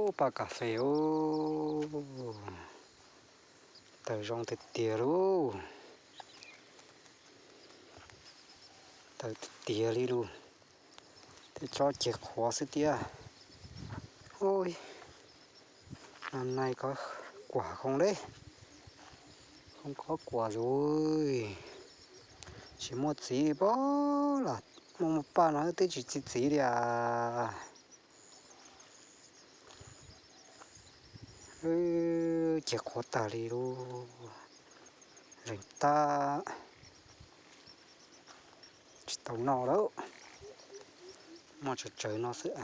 Ub, paj kas fes ub, tawg zoo tiag tiag lauj. Tawg tiag tiag li lauj. Tej tsob ceg qhuav xwb tiag. Ub, no nais ko kuam zoo le, zoo ko kuam zus. Tsis muaj txiv pob, lam muaj muaj paj no twb tsis txi txiv li as. Ceg qhuav tag li lauj. Zeeg tag, tsis tau noj lawm. Muaj tsawg tsawg no xwb.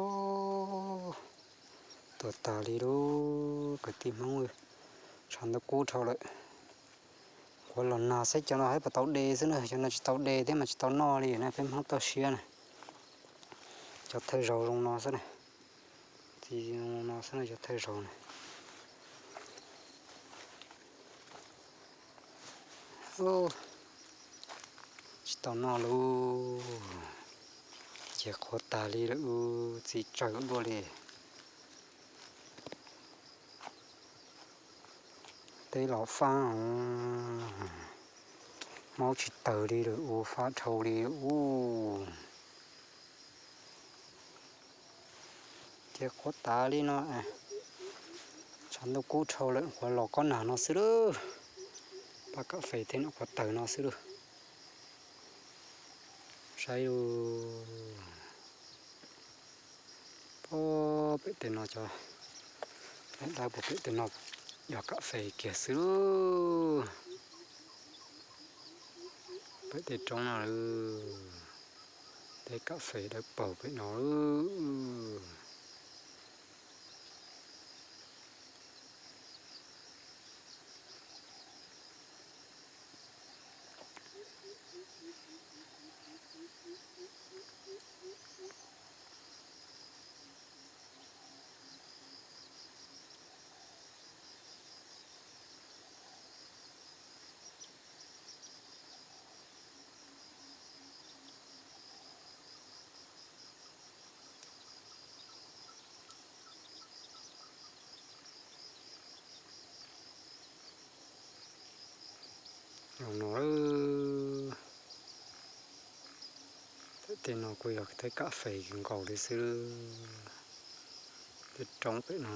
Ub, tuag tag li lauj kwv tij Hmoob. Tshav ntuj kub dhau lawm. Qhuav los nag saib cov no saib puas tau de xwb na, cov no tsis tau de thiab mas tsis tau noj li na, peb Hmoob toj siab na. Cov thawj zaug zoo no xwb na, txiv zoo no xwb na, cov thawj zaug na. Tsis tau noj lauj, ceg qhuav tag li lawm, txiv tsawg dua li. Teb los fab, maub tsis tawg li lawm, ua fab dhau li ub. Ceg qhuav tas li no, tshav ntuj kub dhau lawm, qhuav los kob nag no xwb lauj. Paj kas fes thiab nyuam qhuav tawg no xwb lauj. Saib lauj, pem tej no cov dawb paug, pem tej no yog kas fes kiag xwb lauj. Pem tej roob no, tej kas fes dawb paug pem no. Zoo no, tej no kuj yog tej kas fes nkaus li xwb. Tej roob pem no.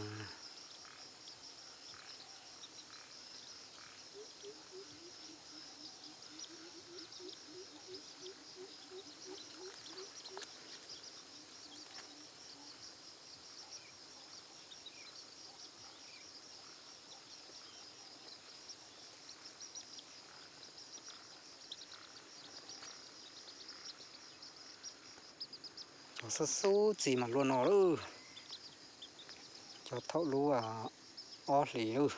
Cov xub xub txi mas luaj no lawm. Cov thaum lub ob hlis lawm,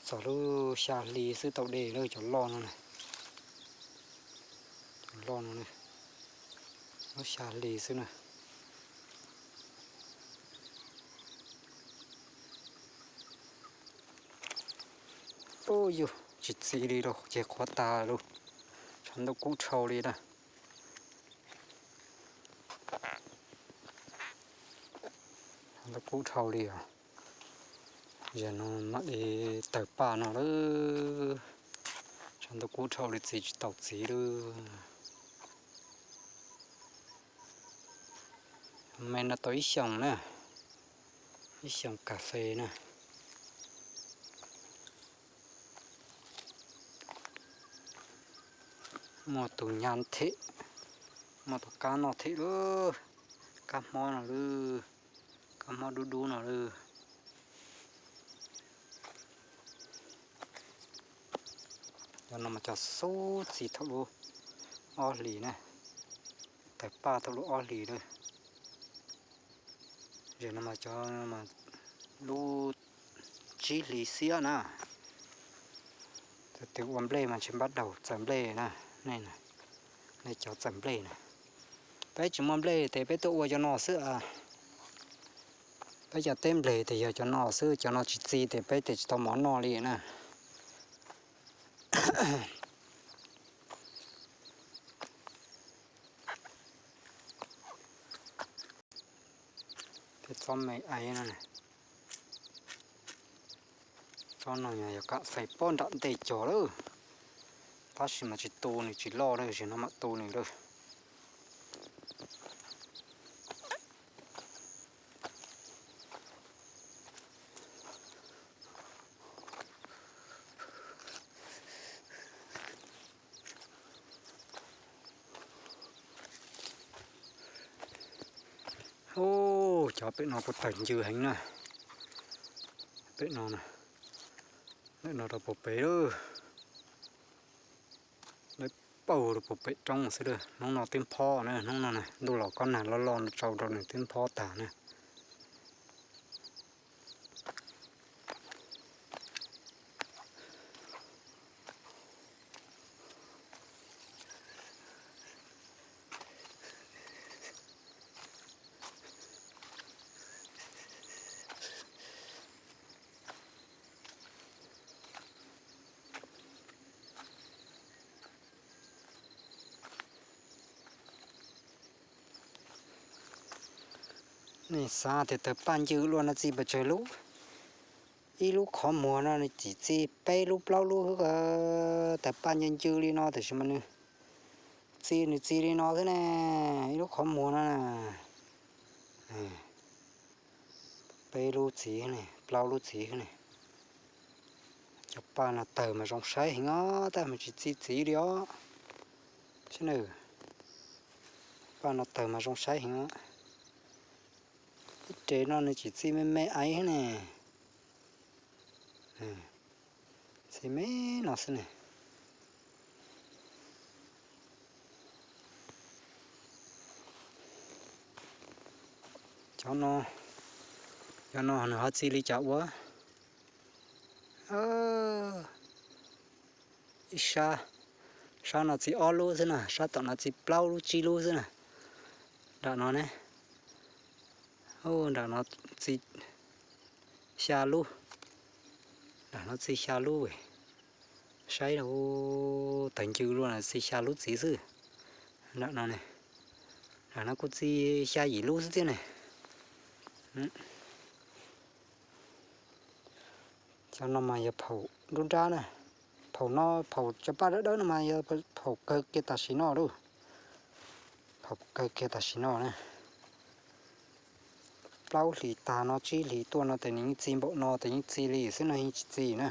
txog lub xya hli xwb tau de lawm cov loj no. Cov loj no, lub xya hli xwb na. Ub yug, tsis txi li lauj, ces qhuav tas lauj. Tshav ntuj kub dhau li na. Tshav ntuj kub dhau li os. Yog no mam li tawg paj no lawm. Tshav ntuj kub dhau li txiv tsis tau txiv lawm. Me no tau ib xyoos na, ib xyoos kas fes na. Muaj tus nyab them, muaj tus kab noj them lawm, kab hmob no lawm, kab hmob dub dub no lawm. Cov no mas cov xub txi thaum lub ob hlis na, tawg paj thaum lub ob hlis lawm. Zem no mas cov Lub tsib hlis xiab na, tus twg ua nplej mas tsis npaj daus txawm nplej na, nej, nej cov txawm nplej na. Peb tsis muaj nplej tes peb tuaj ua cov no xwb. Peb cov teb nplej tes yog cov no xwb, cov no tsis txi tes peb tes tsis tau mov noj li na. Tej txob me aiv no, txob no yog kam faib pob nram ntej cog lawm, tab sis mas tsis tu nws tsis loj lawm, sim no mam tu nws lawm. Cov pem no kuj tawg ncw heev na. Pem no, pem no rau puag pem lawm, lawv paug rau puag pem roob xwb lawm. Hnub no twb phob na, hnub no ntuj los kob nag loj loj no tsau rau nws twb phob tag na. Nej xav tias tawg paj ncw luaj no txi pes tsawg lub? Ib lub qhov muag no nws tsis txi peb lub plaub lub tawg paj ncw ncw li no, tiam sis mas nws txi, nws txi li no xwb ne. Ib lub qhov muag no na, peb lub txiv ne, plaub lub txiv ne. Cov paj no tawg mas zoo saib heev os, tab mas tsis txi txiv li os. Saib na, paj no tawg mas zoo saib heev os. Ib re no nws tsis txi me me aiv ne, txi me no xwb ne. Cov no, cov no nws ho txi li cas ua? Ib sab, sab no txi ob lub xwb na, sab tom no txi plaub lub tsib lub xwb na. Nram no ne, nram no txi xya lub, nram no txi xya lub. Saib tawg ncw luaj no txi xya lub txiv xwb. Nram no ne, nram no kuj txi xya yim lub xwb thiab ne. Cov no mas yog phaum nruab nrab na. Phaum no, phaum cov paj dawb dawb no mas yog phaum kawg kiag tam sim no lauj. Phaum kawg kiag tam sim no na. Plaub hlis tag no tsib hlis tuaj no tes nws yeej txi npaum no tes yeej txi li xwb no, yeej tsis txi na.